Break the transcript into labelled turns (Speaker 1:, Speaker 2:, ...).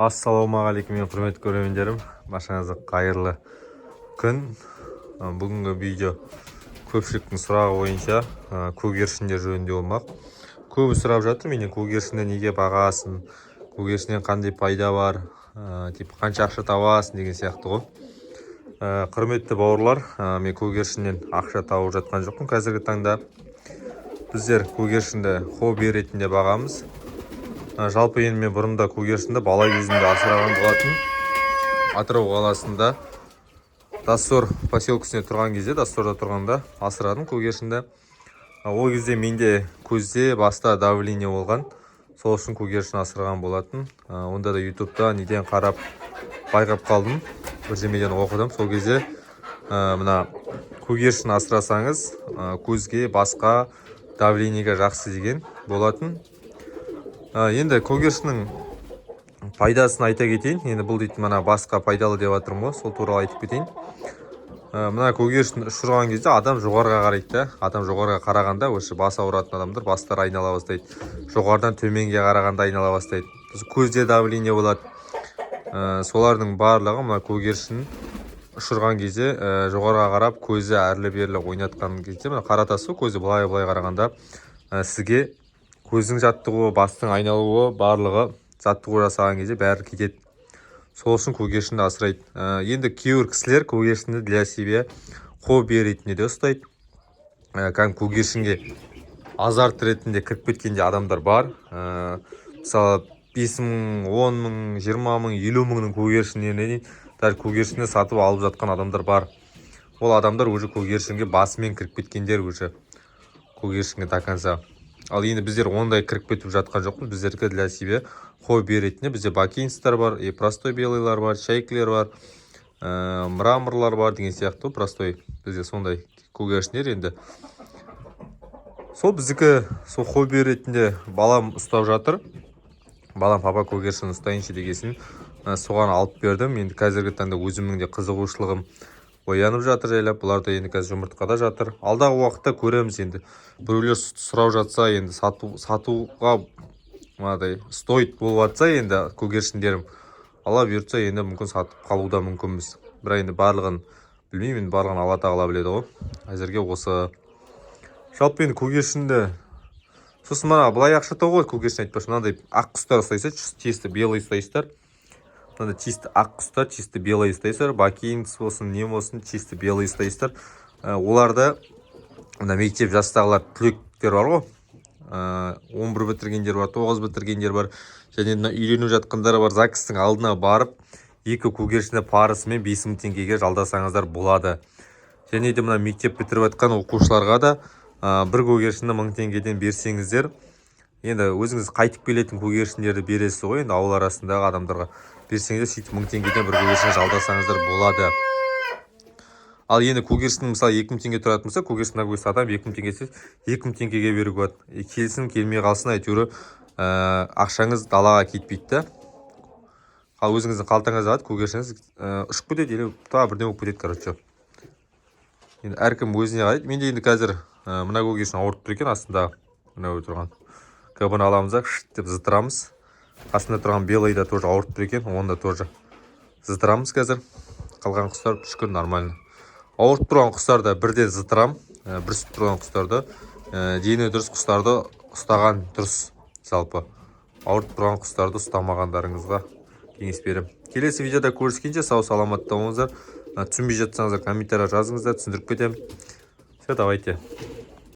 Speaker 1: Ассалаумағалейкум, менің құрметті көрермендерім! Баршаңызға қайырлы күн! Бүгінгі видео көпшіліктің сұрағы бойынша көгершіндер жөнінде болмақ. Көбі сұрап жатыр менен: көгершінді неге бағасың, көгершіннен қандай пайда бар, типа қанша ақша табасың деген сияқты ғой. Құрметті бауырлар, мен көгершіннен ақша тауып жатқан жоқпын. Қазіргі таңда біздер көгершінді хобби ретінде бағамыз. Жалпы енді мен бұрында көгершінді бала кезімде асыраған болатын. Атырау қаласында Доссор поселкесінде тұрған кезде, Доссорда тұрғанда асырадым көгершінді. Ол кезде менде көзде, баста давление болған, сол үшін көгершін асыраған болатын. Онда да ютубта неден қарап байқап қалдым, бірдемеден оқыдым. Сол кезде мына көгершін асырасаңыз, көзге, басқа давлениеге жақсы деген болатын. Енді көгершіннің пайдасын айта кетейін. Енді бұл дейтін мына басқа пайдалы деп жатырмын ғой, сол туралы айтып кетейін. Мына көгершін ұшырған кезде адам жоғарыға қарайды да, адам жоғарыға қарағанда осы бас ауыратын адамдар бастары айнала бастайды, жоғарыдан төменге қарағанда айнала бастайды, сосын көзде давление болады. Солардың барлығы мына көгершін ұшырған кезде, жоғарыға қарап, көзі әрлі берлі ойнатқан кезде, мына қаратасыз ғой, көзі былай былай қарағанда, сізге көздің жаттығуы, бастың айналуы, барлығы жаттығу жасаған кезде бәрі кетеді. Сол үшін көгершінді асырайды. Енді кейбір кісілер көгершінді для себя хобби ретінде де ұстайды. Кәдімгі көгершінге азарт ретінде кіріп кеткен де адамдар бар. Мысалы, 5000, 10 000, 20 000, 50 000-ның көгершіндеріне дейін даже көгершінді сатып алып жатқан адамдар бар. Ол адамдар уже көгершінге басымен кіріп кеткендер, уже көгершінге до конца. Ал енді біздер ондай кіріп кетіп жатқан жоқпыз. Біздердікі для себя хобби ретінде. Бізде бакинецтер бар и простой белыйлар бар, чайкілер бар, мраморлар бар деген сияқты. Простой бізде сондай көгершіндер. Енді сол біздікі сол хобби ретінде балам ұстап жатыр. Балам: «Папа, көгершін ұстайыншы», – дегесін, соған алып бердім. Енді қазіргі таңда өзімнің де қызығушылығым оянып жатыр жайлап. Бұлар да енді қазір жұмыртқада жатыр. Алдағы уақытта көреміз енді, біреулер сұрап жатса, енді сатуға мынадай стоит болып жатса, енді көгершіндерім, Алла бұйыртса, енді мүмкін сатып қалу да мүмкінбіз. Бірақ енді барлығын білмеймін, енді барлығын Алла тағала біледі ғой. Әзірге осы. Жалпы енді көгершінді, сосын мына былай ақша табуға болады көгершін. Айтпақшы, мынандай ақ құстар ұстайсыздар, чисто белый ұстайсыздар, мынандай чисто ақ құстар, чисто белый ұстайсыздар, бакинец болсын, не болсын, чисто белый ұстайсыздар. Оларды мына мектеп жастағылар, түлектер бар ғой, 11 бітіргендер бар, тоғыз бітіргендер бар және мына үйленіп жатқандар бар, ЗАГСтың алдына барып, екі көгершінді парасымен 5000 теңгеге жалдасаңыздар болады. Және де мына мектеп бітіріп жатқан оқушыларға да бір көгершінді 1000 теңгеден берсеңіздер, енді өзіңіз қайтып келетін көгершіндерді бересіз ғой, енді ауыл арасындағы адамдарға берсеңіздер, сөйтіп 1000 теңгеден бір көгершін жалдасаңыздар болады. Ал енді көгершін, мысалы, 2000 теңге тұратын болса, көгершін, мына көз сатамын 2000 теңге десе, 2000 теңгеге беруге болады. И келсін, келмей қалсын, әйтеуір ақшаңыз далаға кетпейді да, ал өзіңіздің қалтаңызда қалады. Көгершініңіз ұшып кетеді или тағы бірдеңе болып кетеді. Короче, енді әркім өзіне қарайды. Менде енді қазір мына көгершін ауырып тұр екен, астында мынау тұрған. Бұны аламыз да, шт деп зытырамыз. Қасында тұрған белый да тоже ауырып тұр екен, оны да тоже зытырамыз қазір. Қалған құстар, шүкір, нормально. Ауырып тұрған құстарды бірден зытырам. Бүрісіп тұрған құстарды, дені дұрыс құстарды ұстаған дұрыс. Жалпы ауырып тұрған құстарды ұстамағандарыңызға кеңес беремін. Келесі видеода көріскенше сау саламатта болыңыздар. Түсінбей жатсаңыздар, комментарий жазыңыздар, түсіндіріп кетемін. Все, давайте.